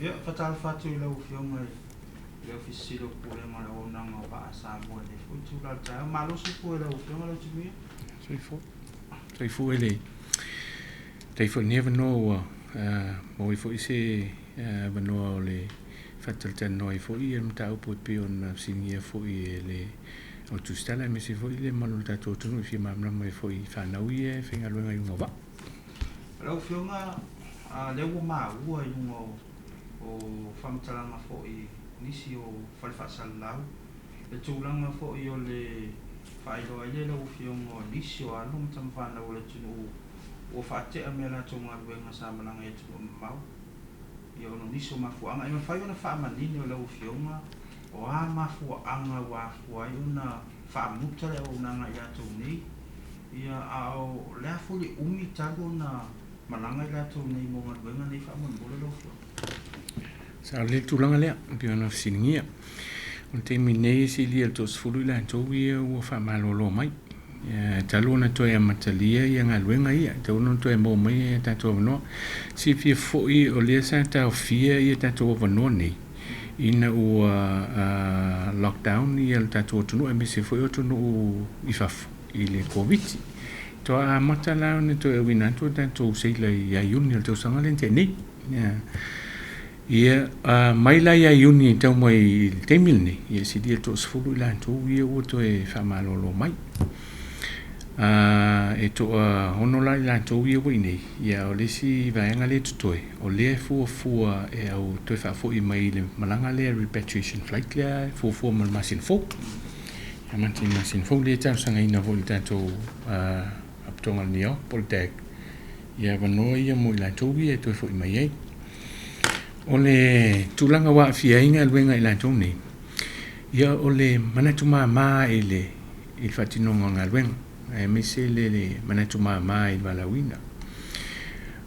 Ia, faatalofa atu i lau Afioga i le Ofisa Sili o Pulega o le Auaunaga o Vaa a Samoa i lenei foi itula o le taeao. Malo le soifua i lau Afioga Lautimuia. Soifua. Soifua i le faafetai foi i lenei avanoa ua maua ai foi se avanoa o le faatalatalanoa ai foi le mataupu e pei ona fesiligia foi e le au tusitala aemaise foi le mamalu o le tatou atunuu e fia malamalama ai foi i fanau ia e faigaluega i luga o vaa. Lau Afioga, lea ua maua i luga o faamatalaga foi nisi o fale faasalalau le tulaga foi o le faailoa ai lea i lau Afioga o nisi o alo ma tamafanau a le atunuu ua faatea mai a latou galuega sa malaga i atunuu mamao, ia ona o nisi o mafuaaga. E mafai ona faamanino e lau Afioga o a mafuaaga ua afua ai ona faamuta le auaunaga a i latou nei, ia a o le a foi le umi talu ona malaga i latou nei mo galuega nei faamolemole lau Afioga? Sa o le tulaga lea e pei ona fesiligia. O le taimi nei e silia i le 30 i latou ia ua faamalolo mai. Talu ona toe amatalia ia galuega ia, talu ona toe maua mai ia tatou avanoa. Silafia foi o lea sa taofia ia tatou avanoa nei ina ua lockdown ia le tatou atunuu aemaise foi o atunuu i fafo i le Koviti. Toe amata la ona toe auina atu o tatou seila ia Iuni o le tausaga lea na tea nei. Ia, mai la ia Iuni e tau mai i le taimi lenei, ia e silia i le 30 i latou ia ua toe faamalolo mai. E toaono la i latou ia ua i inei, ia o le isi vaega lea e totoe, o lea e fuafua e au toe faafoi mai i le malaga lea repatriation flight lea e fuafua mo le masina fou. Amata i le masina fou lea e talosagaina foi i le tatou faalapotopotoga o le NEOC po o le DAC, ia avanoa ia mo i latou ia e toe foi mai ai. O le tulaga ua aafia ai galuega a i latou nei, ia o le manatu mama i le faatinoga o le galuega, aemaise le manatu mama i le valaauina.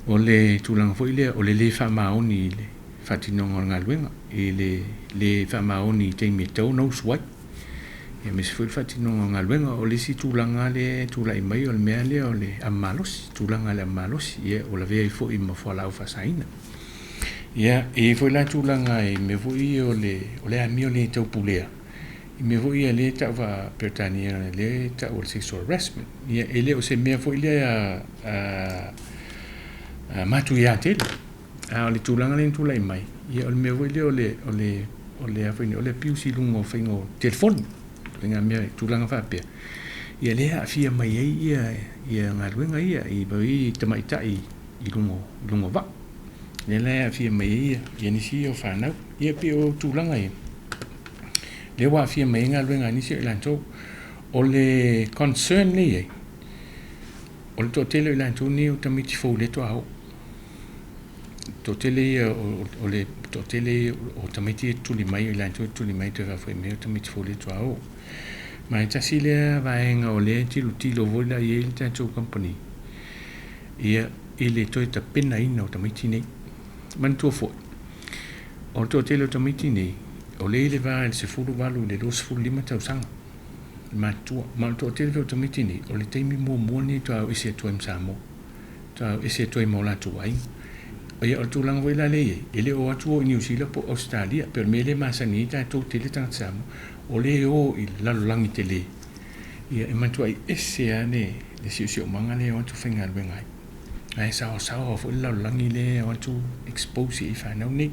O le tulaga foi lea o le lē faamaoni i le faatinoga o le galuega, i le lē faamaoni i taimi e tatau ona usu ai, aemaise foi le faatinoga o le galuega. O le isi tulaga lea e tulai mai o le mea lea o le ava malosi, tulaga i le ava malosi, ia ua lavea ai foi ma fualaau faasaina. Ia, e i ai foi la tulaga i mea foi ia o le amio le taupulea, i mea foi ia lea e tau faa-Peretania lea e tau o le sexual harassment. Ia, e le o se mea foi lea matuia tele, a o le tulaga lea na tulai mai, ia o le mea foi lea o le o le o le a foi nei, o le abuse i luga o faiga o telefoni, ituaiga mea tulaga faapea, ia lea e aafia mai ai ia galuega ia i tamaitai i luga o vaa. Lea la e aafia mai ai ia nisi ia o fanau. Ia pei o tulaga ia, lea ua aafia mai ai galuega a nisi o i latou. O le concern lea e i ai, o le toatele o i latou nei o tamaiti fou lea faatoa oo. Toatele ia o le toatele ia o tamaiti ia e tuli mai, o i latou e tuli mai toe faafoi mai o tamaiti fou lea faatoa oo. Ma e tasi lea vaega o lea e tilotilo foi la i ai le tatou kamupani, ia i le toe tapenaina o tamaiti nei. Manatua foi, o le toatele o tamaiti nei, o lea e i le va i le 18 i le 25 tausaga le matutua. Ma o le toatele foi o tamaiti nei, o le taimi muamua lenei faatoa o ese atu ai ma Samoa, faatoa o ese atu ai ma o latou aiga. Ia o le tulaga foi la lea e i ai, e le o atu o i Niu Sila po o Ausetalia, pei o le mea lea e masani ai tatou tele tagata Samoa, o lea e o i le lalolagi tele. Ia e matuai ese lava le siosiomaga lea e o atu faigaluega ai. Ae saosaoa foi le lalolagi lea e o atu expose ai fanau nei.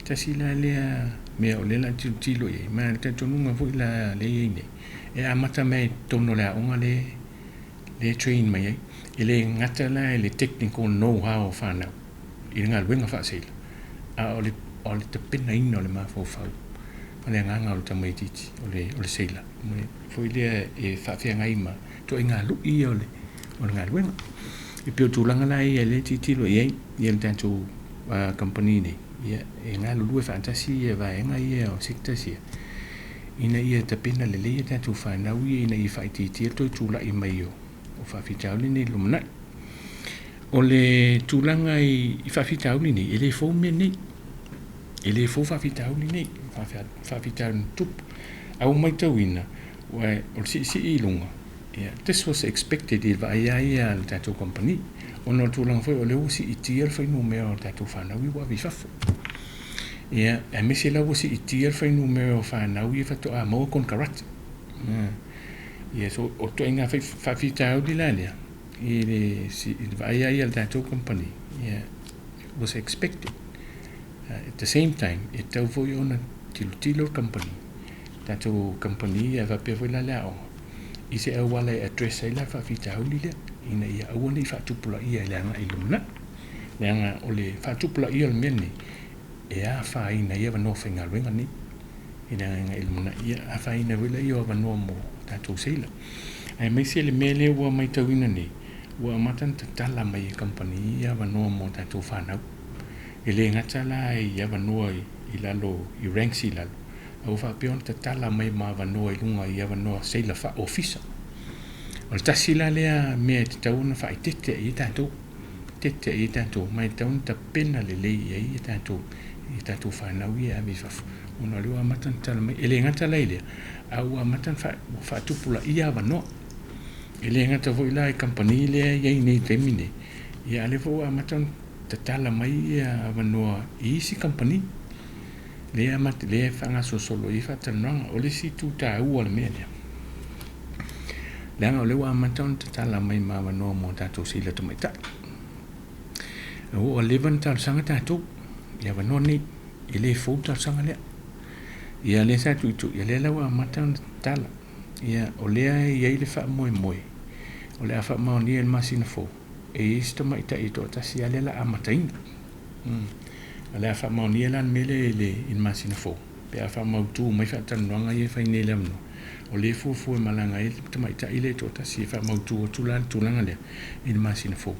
Tasi la lea mea o lea o le a tilotilo i ai, ma o le talitonuga foi la lea e i ai nei, e amata mai i totonu o le aoga lea e train mai ai. E le gata la i le technical know-how o fanau i le galuega faaseila, a o le tapenaina o le mafaufau ma le agaga o le tamaitiiti o le seila foi lea e faafeagai ma ituaiga lui ia o le galuega. E pei o tulaga la ia lea e tilotilo i ai le tatou kamupani nei, ia e galulue faatasi ia vaega ia o sectors ia, ina ia tapena lelei a tatou fanau ia ina ia faaitiitia le toe tulai mai o faafitauli nei i le lumanai. O le tulaga i faafitauli nei, e le fou mea nei, e le fou faafitauli nei, faafitauli na tutupu. A ua matauina, o le siisii i luga, yeah, this was expected i le vaai lava ia a le tatou kamupani, ona o le tulaga foi o lea ua siitia le fuainumera o tatou fanau ia ua ave i fafo. Ia, aemaise la ua siitia le fuainumera o fanau ia faatoa maua konekarate. Ia, so o ituaiga faafitauli la lea i le vaai lava ia a le tatou kamupani, ia, was expected. At the same time, e tatau foi ona tilotilo le kamupani, tatou kamupani ae faapea foi la le aoga i se auala e address ai la faafitauli lea ina ia aua ne i faatupulaia i le agai i le lumanai. Leaga o le faatupulaia o le mea lenei e afaina ai avanoa faigaluega nei i le agaga i le lumanai, ia afaina foi laia o avanoa mo tatou seila. Aemaise le mea lea ua matauina nei, ua amata ona tatala mai e kamupani ia avanoa mo tatou fanau. E le gata la i avanoa i lalo i ranks i lalo, a ua faapea ona tatala mai ma avanoa i luga i avanoa seila faa-ofisa. O le tasi la lea mea e tatau ona faaeteete i ai tatou, tete i ai tatou, ma e tatau ona tapena lelei i ai ia tatou fanau ia e ave i fafo, ona o lea ua amata ona tatala mai. E le gata la i lea, a ua amata ona faatupulaia avanoa. E le gata foi la i kamupani lea e i ai nei i le taimi lenei, ia a o lea foi ua amata ona tatala mai ia avanoa i isi kamupani lea e faagasolosolo i ai faatalanoaga. O le isi itu taua o le mea lea, leaga o lea ua amata ona tatala mai ma avanoa mo tatou seila tamaitai. Ua leva ona talosaga tatou i avanoa nei, e le fou le talosaga lea. Ia lea sa tuitui, ia lea la ua amata ona tatala. Ia o lea e i ai le faamoemoe, o le a faamaonia i le masina fou, e i ai se tamaitai e toatasi lava lea o le a amataina. O le a faamaonia la le mea lea i le masina fou, pe a faamautu mai faatalanoaga ia e fai nei i le avanoa, o lea e fuafua e malaga ai le tamaitai lea e toatasi e faamautu atu la le tulaga lea i le masina fou.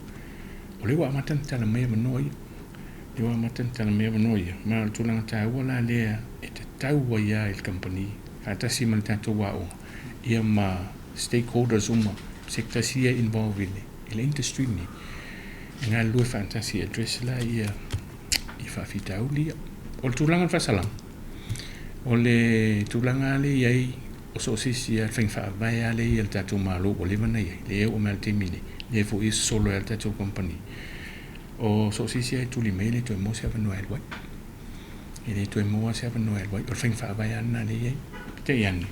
O lea ua amata ona tatala mai avanoa ia. O lea ua amata ona tatala mai avanoa ia, ma o le tulaga taua la lea e tatau ai lava i le kamupani faatasi ma le tatou aoga, ia ma stakeholders uma, sectors ia involved i le industry lenei, e galulue faatasi e address la ia faafitauli ia. O le tulaga o le faasalaga, o le tulaga lea e i ai, o so o se isi lava, le faiga faavae lava lea e i ai a le tatou Malo ua leva ona i ai, lea e oo mai lava i le taimi lenei, lea foi e sosolo ai lava le tatou kamupani. O so o se isi lava e tuli mai e le toe maua se avanoa e alu ai. E le toe maua se avanoa e alu ai. O le faiga faavae lava lena lea e i ai. Peitai ane,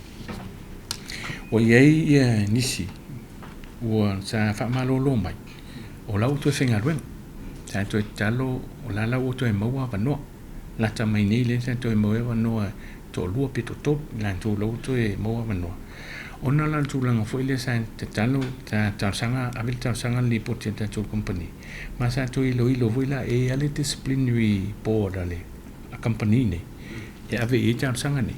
ua i ai ia nisi ua sa faamalolo mai, o la ua toe faigaluega. Sa toe tatalo, o la la ua toe maua avanoa. Lata mai nei lea sa toe maua avanoa toalua pe toatolu, i latou la ua toe maua avanoa. Ona la le tulaga foi lea sa tatalo, sa talosaga, ave le talosaga le lipoti a le tatou kamupani, ma sa toe iloilo foi la e i ai le disciplinary board a le kamupani nei, e ave i ai talosaga nei.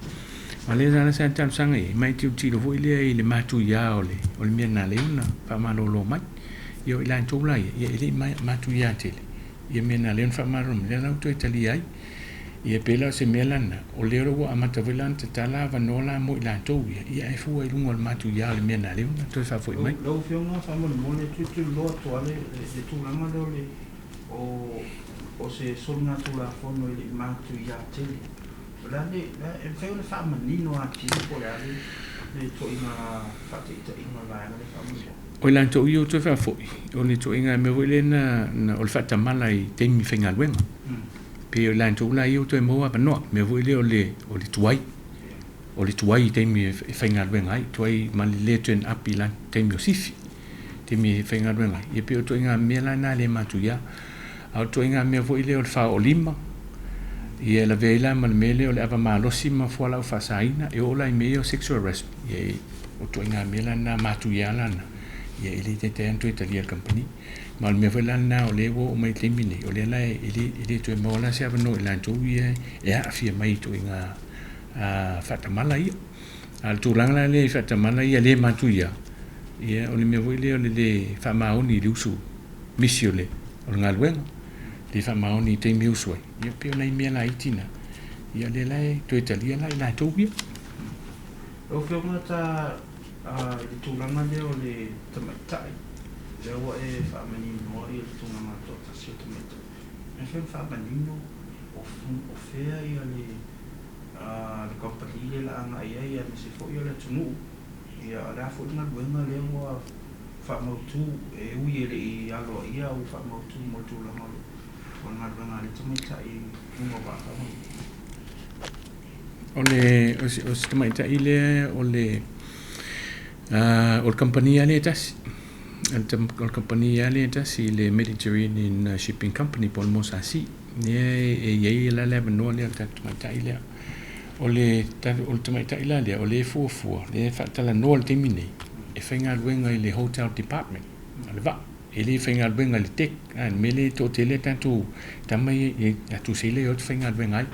Ma lea la sa talosaga i ai, ma e tilotilo foi lea i le matuia o le mea na ala ai ona faamalolo mai. Ia o i latou la ia, ia e le i matuia tele ia mea na ala ai ona faamalolo mai, lea la ua toe talia ai. Ia pe la o se mea lana, o lea ua amata foi la ona tatala avanoa la mo i latou ia, ia ae fua i luga o le matuia o le mea na ala ai ona toe faafoi mai. Lau Afioga faamolemole tuutuuloa atu lava le tulaga lea o se soligatulafono i le matuia tele. O le a le, e mafai ona faamanino atili po o le a le ituaiga faataitaiga o le vaega lea faamolemole. O i latou ia ua toe faafoi, o le ituaiga mea foi lea na o le faatamala i taimi faigaluega. Pe o i latou la ia ua toe maua avanoa, mea foi lea o le tuai. O le tuai i taimi e faigaluega ai, tuai ma le le turn up i la taimi o sifi, taimi e faigaluega ai. Ia pe o ituaiga mea la na le matuia. A o ituaiga mea foi lea o le faaoolima, ia e lavea ai la ma le mea lea o le ava malosi ma fualaau faasaina, e oo la i mea ia o sexual harassment. Ia o ituaiga mea la na matuia la na, ia e le taitai ona toe talia e le kamupani. Ma o le mea foi la lena o lea ua oo mai i le taimi lenei, o lea la e le toe maua la se avanoa i latou ia e aafia mai i ituaiga faatamala ia. A o le tulaga la lea i faatamala ia le matuia, ia o le mea foi lea o le le faamaoni i le usu misi o le galuega, le faamaoni i taimi e usu ai, ia pei o nai mea laiti na, ia lea la e toe talia la i latou ia. Lau Afioga ta i le tulaga lea o le tamaitai, lea ua e faamaninoa ia le tulaga toatasi o tamaitai. E mafai ona faamanino o fea ia le kamupani lea o le a agai ai, aemaise foi o le atunuu. Ia o le a foi le galuega lea ua faamautu, e ui e le i aloaia ua faamautu mo le tulaga o le galuega a le tamaitai i luga o vaa faamolemole. O le o se tamaita'i lea o le kamupani lava lea e tasi. O le kamupani lava lea e tasi, le Mediterranean Shipping Company po o le MOSASI lea e i ai la le avanoa lea o le tatou tamaitai lea. O le tamaitai la lea o lea e fuafua, lea e faatalanoa le taimi nei e faigaluega i le hotel department o le vaa, e le faigaluega i le deck. A le mea lea e toatele tatou tama ia tatou sailor e o atu faigaluega ai,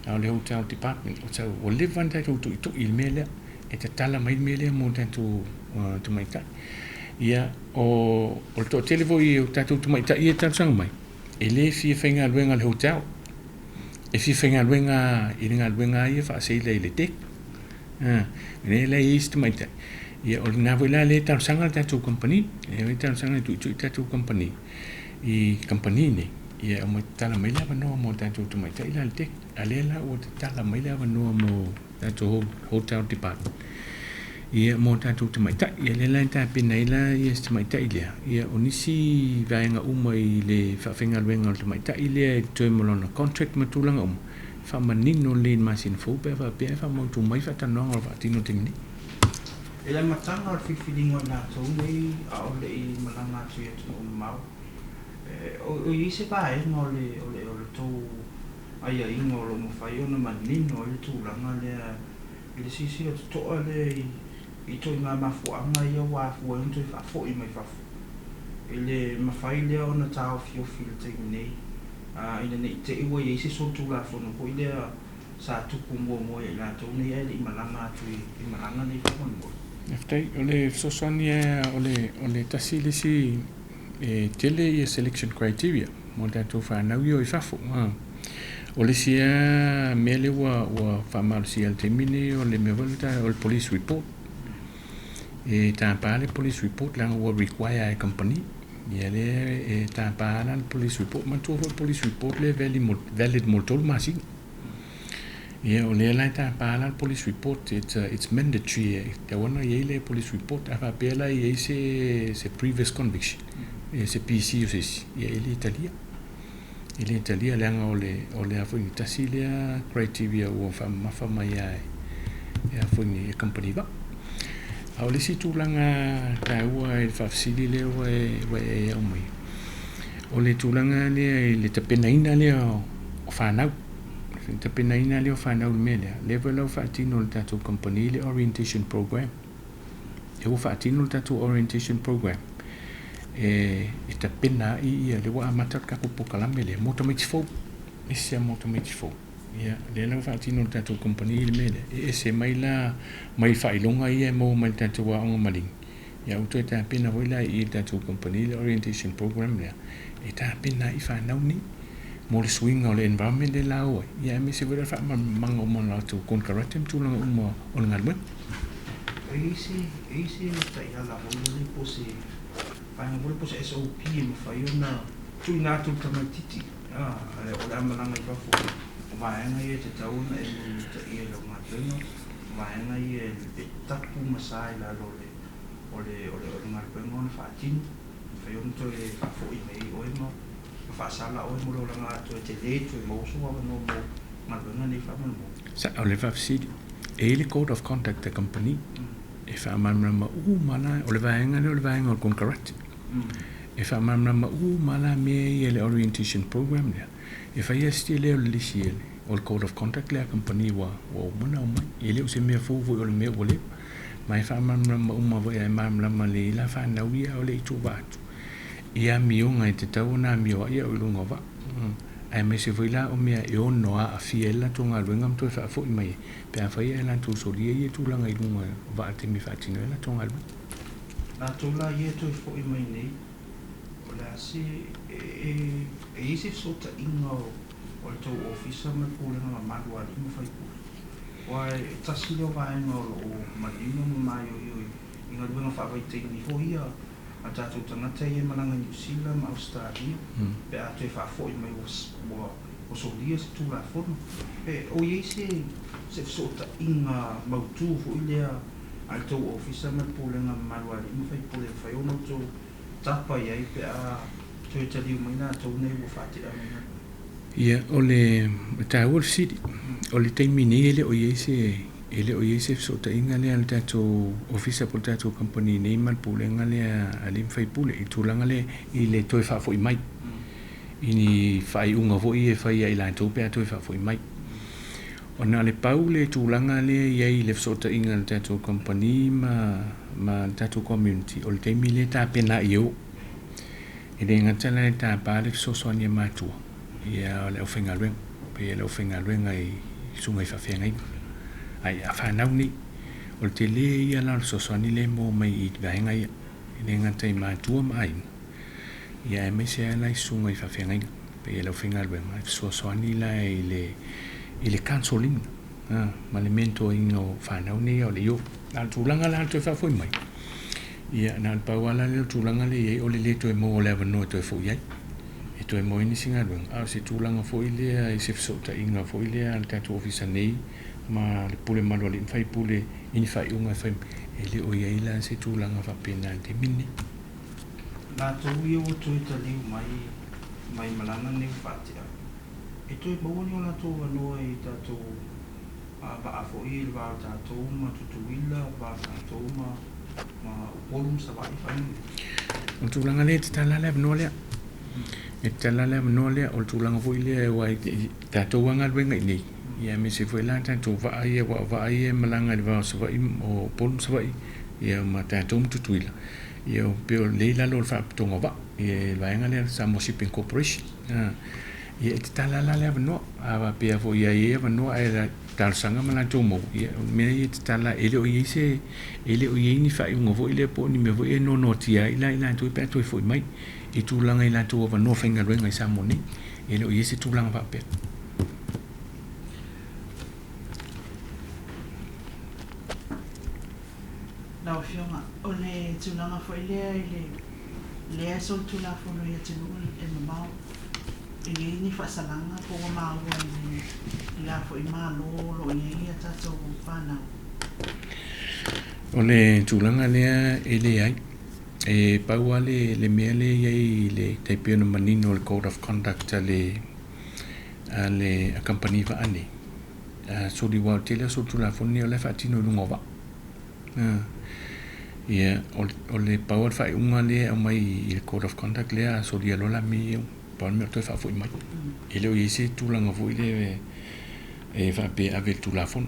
a o le hotel department o sau ua leva ona tatou tuitui i le mea lea e tatala mai le mea lea mo tatou tamaitai. Ia, o le toatele foi o tatou tamaitai e talosaga mai e le fia faigaluega i le hotel, e fia faigaluega i le galuega ia faa-sailor i le deck. Lea la i ai isi tamaitai. Ia, o lena foi la lea talosaga le tatou company, lea talosaga e tuitui tatou company i company nei, ia aumai tatala mai le avanoa mo tatou tamaitai la i le deck. A lea la ua tatala mai le avanoa mo tatou hotel department, ia, mo tatou tamaitai. Ia, lea la e tapena ai la ia se tamaitai lea. Ia, o nisi vaega uma i le faafaigaluega o le tamaitai lea i term o lona contract ma tulaga uma faamanino lelei i le masina fou pe a faapea e faamautu mai faatalanoaga o le faatino i le taimi nei. I le amataga o le filifiliga o i latou nei a o le i malaga atu i atunuu mamao, o i ai se vaega o le tou aiaiga o lo o mafai ona manino ai le tulaga lea i le silasila totoa lea i ituaiga mafuaaga ia ua afua ai ona toe faafoi mai fafo, i le mafai lea ona taofiofi i le taimi nei, ina ne i te i ua i ai se solitulafono foi lea sa tupu muamua ia i latou nei ae le i malaga atu i malaga nei faamolemole? Faafetai. O le fesoasoani o le tasi le isi e tele ia selection criteria mo tatou fanau ia o i fafo. O le isi lava mea lea ua faamalosia i le taimi nei, o le mea foi lea o le police report. E tapa le police report leaga ua require e company. Ia, lea e tapa la le police report. Manatua foi le police report lea valid mo le 3 masina. Ia, o lea la e tapa la le police report, it's mandatory, e tatau ona i ai le police report. A faapea la e i ai se previous conviction, se PC o se isi, ia e le talia. E le talia leaga o le a foi tasi lea criteria ua faamamafa mai ai e a foi ni company vaa. A o le isi tulaga taua i le faafesili lea ua e aumai, o le tulaga lea i le tapenaina lea o fanau. Le tapenaina lea o fanau i le mea lea, lea foi la ua faatino e le tatou company le orientation program. E ua faatino le tatou orientation program e tapena ai ia lea ua amata le tatou polokalame lea mo tamaiti fou, ese mo tamaiti fou. Ia, lea la ua faatino le tatou company le mea lea. E ese mai la mai faailoga ia e maua mai le tatou aoga maligi. Ia, ua toe tapena foi la i le tatou company le orientation program lea e tapena ai fanau nei mo le suiga o le environment le la o ai. Ia, aemaise foi la faamalamalamaga uma o latou konekarate ma tulaga uma o le galuega. E i ai se taiala foi lele po o se vaega foi po o se SOP e mafai ona tuuina atu i le tamaitiiti o le a malaga i fafo, o vaega ia e tatau ona e mulimulitaia i lau galuega, o vaega ia e tapu ma sa i lalo o le galuega ona faatino, mafai ona toe faafoi mai ai oe ma faasala oe mo le olaga atoa e te le toe maua sou avanoa mo galuega nei faamolemole? Sa o le faafesili e i le code of conduct a company e faamalamalama uma la o le vaega lea o le vaega o le konekarate. E faamalamalama uma la mea ia le orientation program lea. E fai lava si tele o le lisi o le code of conduct lea a company ua uma ona aumai. E le o se mea fou foi, o le mea ua leva. Ma e faamalamalama uma foi e malamalama lelei la fanau ia o le i tuuvaa atu i amioga e tatau ona amio ai au i luga o vaa. Aemaise foi la o mea e ono aafia ai le latou galuega ma toe faafoi mai ai pe afai e latou solia ia tulaga i luga o vaa i le taimi e faatino ai latou galuega. Latou la ia e toe foi mai nei, o le a se e i ai se fesootaiga o le tou ofisa ma le pulega mamalu a alii ma faipule? Aua e tasi lea o vaega o lo o manino ma maioio i galuega faavaitaimi foi ia a tatou tagata ia e malaga i Niu Sila ma Ausetalia, pe a toe faafoi mai ua solia se tulafono. E o i ai se fesootaiga mautu foi lea a le tou ofisa ma le pulega mamalu a alii ma faipule e mafai ona outou tapa i ai pe a toe taliu mai latou nei ua faatea mai galuega? Ia, o le taua o le fesili, o le taimi nei e le o i ai se e le o i ai se fesootaiga lea a le tatou ofisa po o le tatou kamupani nei ma le pulega lea a alii ma faipule i le tulaga lea i le toe faafoi mai i ni faaiuga foi ia e fai ia i latou pe a toe faafoi mai. Ona o le pau le tulaga lea e i ai i le fesootaiga a le tatou kamupani ma le tatou community, o le taimi lea e tapena ai e o. E le gata la e tapa le fesoasoani a matua, ia o le aufaigaluega, pei o le aufaigaluega i susuga i faafeagaiga. Ae a fanau nei, o le tele ia la o le fesoasoani lea e maua mai i vaega ia, e le gata i matua ma aiga, ia aemaise lava la i susuga i faafeagaiga, pei o le aufaigaluega e fesoasoani la i le counsel ina ma le mentor ina o fanau nei a o le i oo. A o le tulaga la o le toe faafoi mai, ia na o le pau lava la lea o le tulaga lea e i ai o le le toe maua o le avanoa e toe foi ai, e toe maua ai nisi galuega, a o se tulaga foi lea i se fesootaiga foi lea a le tatou ofisa nei ma le pule mamalu a alii ma faipule i ni faaiuga e fai, e le o i ai la se tulaga faapena i le taimi lenei. Latou ia ua toe taliu mai mai malaga nei ua faatea, e toe maua ni o latou avanoa i tatou vaa foi ia i le va o tatou ma Tutuila, va o tatou ma Upolu ma Savaii faanuu. O le tulaga lea e tatala le avanoa lea. E tatala le avanoa lea, o le tulaga foi lea aua e tatou lava galuega i inei, ia aemaise foi la tatou vaa ia, aua o vaa ia e malaga i le va o Savaii, o Upolu ma Savaii, ia ma tatou ma Tutuila, ia pei o lea e i lalo o le Faalapotopotoga o Vaa, ia le vaega lea o le Samoa Shipping Corporation. Ia e tatala la le avanoa, a faapea foi e i ai avanoa ae talosaga ma latou maua, ia o le mea ia e tatala, e le o i ai se, e le o i ai ni faaiuga foi lea po o ni mea foi e noanoatia ai la i latou pe a toe foi mai i tulaga i latou avanoa faigaluega i Samoa nei. E le o i ai se tulaga faapea. Lau Afioga, o le tulaga foi lea i le lea e solitulafono i atunuu e mamao, e i ai ni faasalaga po ua maua i le i la foi Malo o lo o i ai a tatou fanau? O le tulaga lea e leai. E pau lava le, le mea lea e i ai i le tai pei ona manino o le Code of Conduct a le, a le a kamupani vaa nei, a soli aua o le tele o solitulafono nei o la e faatino i luga o vaa. Ia, o le pau o le faaiuga lea e aumai i le Code of Conduct lea, a solia loa la mea ia, pau le mea o le toe faafoi mai. E le o i ai se tulaga foi lea e faapea e ave i le Tulafono.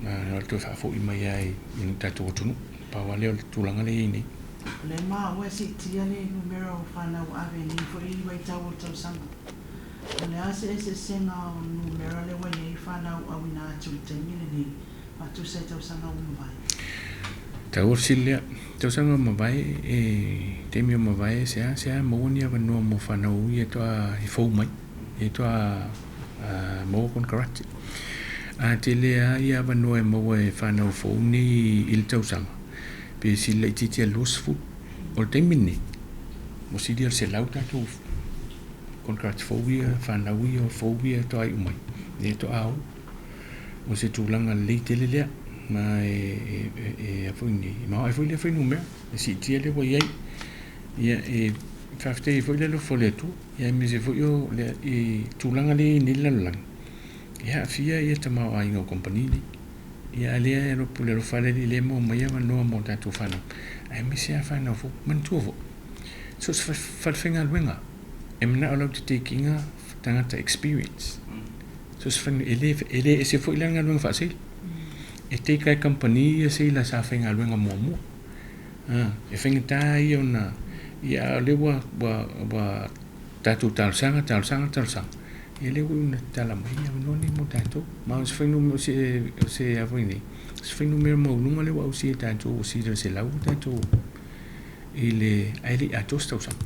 O le toe faafoi mai lava i le tatou atunuu. Pau lava lea o le tulaga lea e i ai nei. O lea e maua e siitia le numera o fanau ave i lenei foi vaitau o le tausaga. O le a se eseesega o le numera lea ua i ai fanau auina atu i le taimi lenei faatusa i tausaga ua mavae? Taua le fesili lea. Tausaga ua mavae, e taimi ua mavae seasea maua ni avanoa mo fanau ia toa e fou mai, ia toa maua konekarate. A tele lava ia avanoa e maua e fanau fou nei i le tausaga, pe sili laitiiti i le 20. O le taimi lenei, ua sili i le 100 tatou konekarate fou ia, fanau ia fou ia toa iu mai, lea toa o. O se tulaga lelei tele lea, ma e a foi nei, e maoae foi lea fuainumera, e siitia lea ua i ai. Ia, e faafetai ai foi le alofa o le Atua, ia aemaise foi o le i tulaga lea e i ai nei le lalolagi, e aafia ia tamaoaiga o kamupani nei. Ia a lea e alofa le alofa a le Alii lea e maua mai avanoa mo tatou fanau, aemaise lava fanau fou. Manatua foi, so o se falefaigaluega e manao lau te take ina tagata experience. So se e le, e le ese foi la le galuega faaseila. E take lava e kamupani ia seila sa faigaluega muamua. E faigata ia ona, ia a o lea ua, ua, ua tatou talosaga, talosaga, talosaga, ia lea ua iu ina tatala mai ia avanoa nei mo tatou. Ma o se fuainumera, o se, o se a foi nei, o se fuainumera maualuga lea ua ausia e tatou, ua sili i le 100 tatou i le, ae le i atoa se tausaga.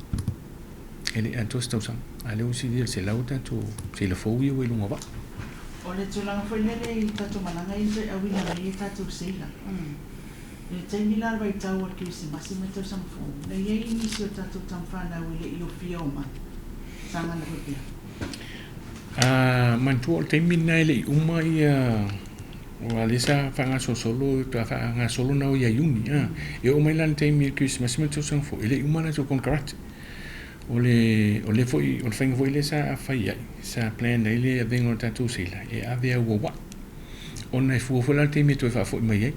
E le i atoa se tausaga, a o lea ua sili i le 100 tatou seila fou ia ua i luga o vaa. O le tulaga foi lele i tatou malaga ia na toe auina mai ai tatou seila. I le taimi la o le vaitau o le Kerisimasi ma le tausaga fou, na i ai nisi o tatou tamafanau e le i ofia o mai. Sa galulue pea. A manatua o le taimi lena e le i uma ia aua o lea sa faagasolosolo faagasolo na o ia Iuni a. E oo mai la i le taimi o le Kerisimasi ma le tausaga fou, e le i uma latou konekarate. O le o le foi o le faiga foi lea sa fai ai, sa plan ai le avega o tatou seila e ave auauai ona e fua foi la le taimi e toe faafoi mai ai,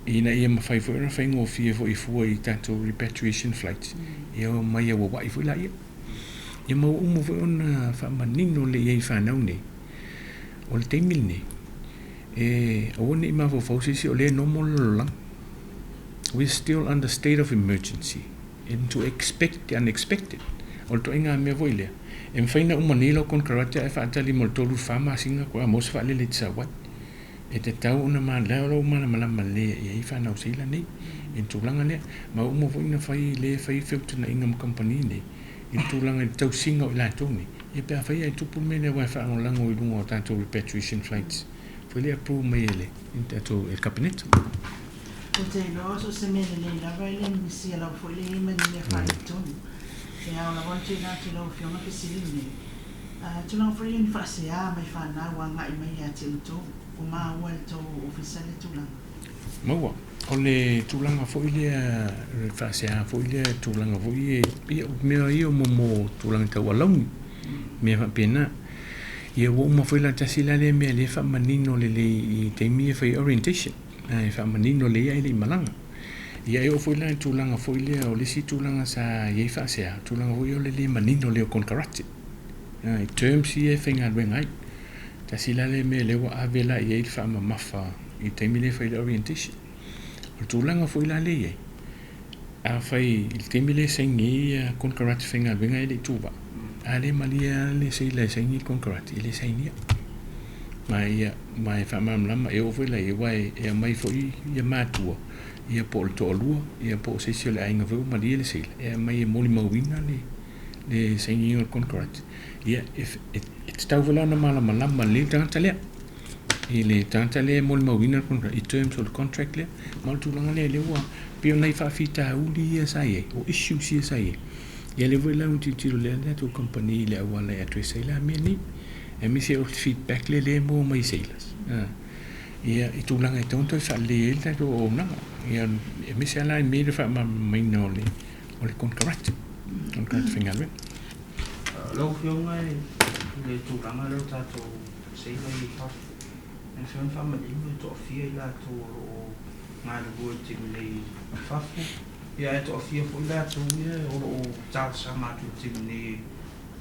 ina ia mafai foi ona faigofie foi fua i tatou repatriation flights, ia omai auauai foi laia. Ia ma ua uma foi ona faamanino lelei i ai i fanau nei, o le taimi lenei, e aua ne i mafaufau se isi o lea e normal le lalolagi. We are still under state of emergency and to expect the unexpected. O le ituaiga mea foi lea, e mafai ona uma nei lau konekarate ae faatali mo le 3 i le 4 masina faatoa maua se vaalele e te sau ai. E tatau ona o la ua malamalama lelei i ai fanau seila nei i le tulaga lea. Ma ua uma foi ona fai lea e fai feutagaiga ma kamupani nei i le tulaga i le tausiga o i latou nei, ia pe afai ae tupu le mea lea aua e faalagolago i luga o tatou repatriation flights foi lea e approve mai e le tatou e le Kapeneta. Ou te iloa so o se mea lelei lava e le misia lava foi le i ma ni mea faaletonu. E ao lava ona tuuina atu i lau Afioga fesili nei, Tulaga foi ia ni faasea mai fanau agai mai ia te outou, ua maua e le tou Ofisa lea tulaga? Maua. O le tulaga foi lea, o le faasea foi lea, tulaga foi ia, mea ia mo tulaga tau alauni, mea faapena. Ia ua uma foi la tasi la lea mea lea faamanino lelei i taimi e fai orientation, e faamanino lelei ae le i malaga. Ia e oo foi la i tulaga foi lea, o le isi tulaga sa i ai faasea, tulaga foi o le le manino lea o konekarate, i terms ia e faigaluega ai. Tasi la lea mea lea ua ave la i ai le faamamafa i le taimi lea e fai le orientation. O le tulaga foi la lea i ai, afai i le taimi lea e saini ai konekarate faigaluega e le i tuvaa, a le malie lava le seila e saini le konekarate, e le sainia. Ma ia, ma e faamalamalama, e oo foi la i ai, aua e aumai foi ia matua, ia po o le toalua, ia po o se isi o le aiga foi ua malie le seila, e aumai e molimauina le sainiga o le konekarate. Ia, e tatau foi la ona malamalama lelei le tagata lea, i le tagata lea e molimauina le konekarate, i terms o le contract lea. Ma o le tulaga lea, lea ua pei o nai faafitauli ia sa i ai, o issues ia sa i ai. Ia lea foi la ua tilotilo lelei lava le tatou kamupani i le auala e address ai la mea nei, aemaise o le feedback lea lea e maua mai i sailors, ia i tulaga e tatau ona toe faalelei ai le tatou auaunaga. Ia aemaise lava la i mea ia o le faamalamalamaina o le konekarate, konekarate faigaluega. Lau Afioga i le tulaga lea o tatou seila i fafo, e mafai ona faamanino e toafia i latou o lo o galulue i le taimi nei i fafo, ia ae toafia foi latou ia o lo o talosaga atu i le taimi nei e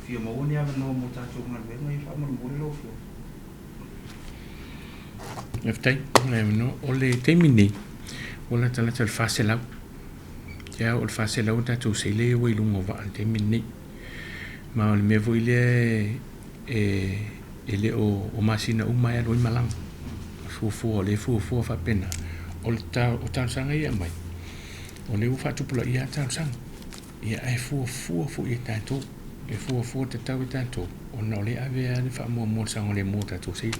fia maua ni avanoa mo tatou galuega ia faamolemole lau Afioga. Faafetai mo le avanoa. O le taimi nei, ua latalata i le 400. Ia, o le 400 o tatou seila ia ua i luga o vaa i le taimi lenei. Ma o le mea foi lea e le o masina uma e alu ai malaga. Fuafua, o lea e fuafua faapena. O le o talosaga ia e aumai, o lea ua faatupulaia lava talosaga. Ia ae fuafua foi e tatou, e fuafua tatau e tatou, ona o lea e ave lava le faamuamua i le saogalemu o tatou seila.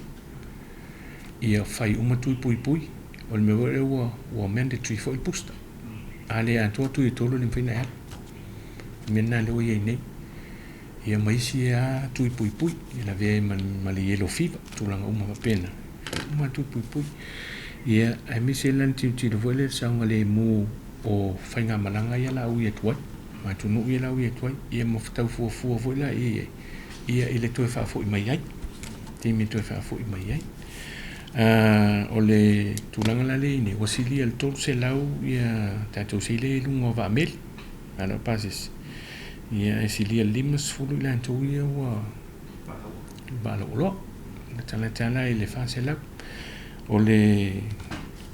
Ia fai uma tui puipui, o le mea foi lea ua mandatory foi le booster. A le atoa tui e tolu e le mafai ona e alu. O le mea lena lea ua i ai nei. Ia ma isi lava tui puipui, e lavea ai ma le yellow fever, tulaga uma faapena, uma tui puipui. Ia, aemaise la le tilotilo foi lea i le saogalemu o faigamalaga ia o le a ui atu ai, ma atunuu ia o le a ui atu ai, ia ma tau fuafua foi la i ai, ia i le toe faafoi mai ai, taimi e toe faafoi mai ai. O le tulaga la lea e i ai nei, ua silia i le 300 ia tatou seila ia i luga o vaa meli, a o pasese, ia e silia i le 50 i latou ia ua vaalauoloa, latalata la i le 400. O le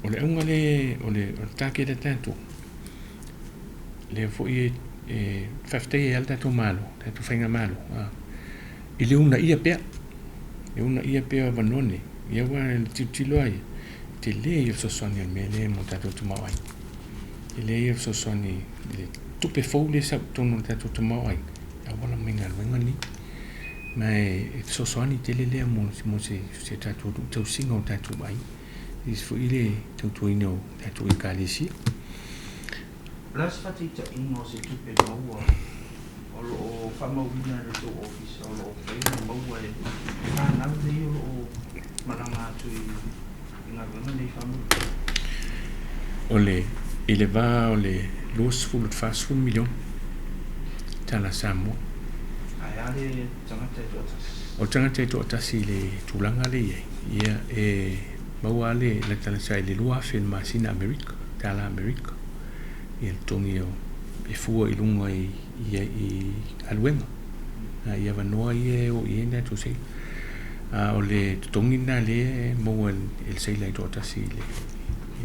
auga lea, o le target a tatou, lea foi e faafetai ai lava le tatou Malo, le tatou faigamalo, i le uunaia pea, le uunaia pea o avanoa nei, ia aua e tilotilo lava ia, e tele ia o le fesoasoani o le mea lea mo le tatou tamaoaiga. Tele ia o le fesoasoani i le tupe fou lea e sau i totonu o le tatou tamaoaiga, e auala mai i galuega nei. Ma e fesoasoani tele lea mo se tatou tausiga o tatou aiga, aemaise foi le tautuaina o tatou ekalesia. O le a se faataitaiga o se tupe maua o lo o faamauina e le tou ofisa o lo o mafai ona maua e fanau nei o lo o malaga atu i galuega nei faamolemole? O le, i le va o le 20 i le 40 miliona tala Samoa. Ae a le tagata e toatasi? O le tagata e toatasi i le tulaga lea e i ai, ia e maua lava le talasa i le 2,000 i le masina Amerika, tala Amerika, ia le totogi e fua i luga i galuega, i avanoa ia e o i ai ni tatou seila. A o le totogi lena lea e maua e le seila e toatasi i le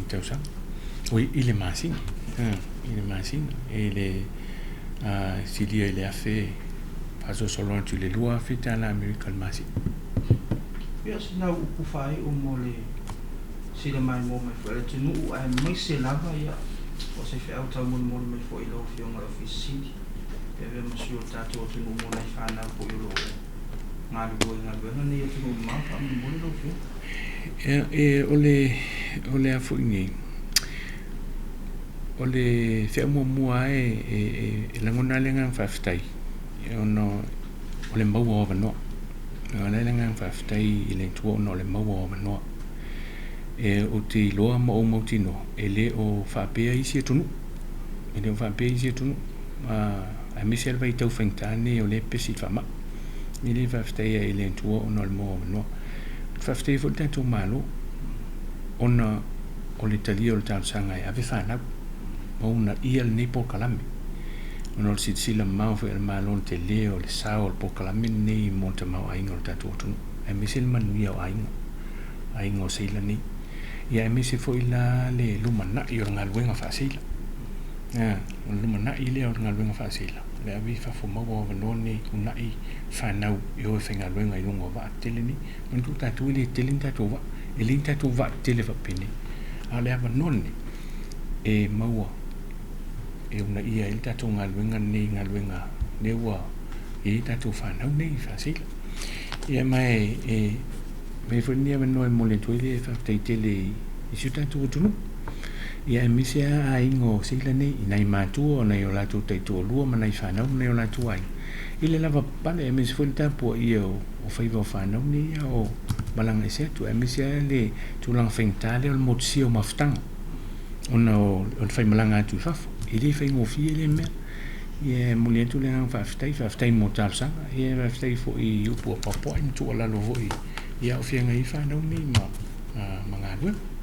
tausaga, oi i le masina, i le masina, e le silia i le 1,000 faasolosolo atu i le 2,000 tala Amerika i le masina. Ia, o sina upu faaiu mo le sila maimoa mai foi a le atunuu aemaise lava ia o se feau taumolimoli mai foi i lau Afioga i le Ofisa Sili e avea ma sui o le tatou atunuu mo nai fanau foi o lo o galulue i galuega nei i atunuu mamao. Faamolemole lau Afioga. Ia, o le a foi nei, o le feau muamua lava e lagona lava le agaga faafetai ona o le maua o avanoa. O le a le agaga faafetai i le Atua ona o le maua o avanoa. E ou te iloa ma ou mautinoa, e le o faapea isi atunuu. E le o faapea isi atunuu. Aemaise lava le vaitau faigata lenei o lea e pepesi i le faamai. E le faafetai i le Atua ona o le maua o avanoa. Faafetai foi i le tatou Malo ona o le talia o le talosaga e ave fanau ma uunaia lenei polokalame. Ona o le silasila mamao foi a le Malo i le tele o le sao o le polokalame lenei mo le tamaoaiga o le tatou atunuu, aemaise le manuia o aiga, aiga o seila nei. Ia aemaise foi la le lumanai o le galuega faaseila. O le lumanai lea o le galuega faaseila, o le ave i fafo maua avanoa nei, uunai fanau e o e faigaluega i luga o vaa tetele nei. Manatua tatou e le tele ni tatou vaa, e leai ni tatou vaa tetele faapenei. A o le avanoa lenei e maua e uunaia ai le tatou galuega lenei, galuega lea ua i ai tatou fanau nei faaseila. Ia ma e avea foi lenei avanoa e momoli atu ai le faafetai tele i si o tatou atunuu. Ia aemaise lava aiga o seila nei, i nai matua o nai o latou taitoalua ma nai fanau ma nai o latou aiga, i le lavapapale, aemaise foi le tapuaia o faiva o fanau nei ia o malaga ese atu, aemaise lava le tulaga faigata lea o le motusia o mafutaga ona o le faimalaga atu i fafo. E le faigofie lea mea. Ia e momoli atu le agaga faafetai, faafetai mo talosaga, ia faafetai foi i upu apoapoai ma tuualalo foi ia o feagai ai fanau nei ma galuega.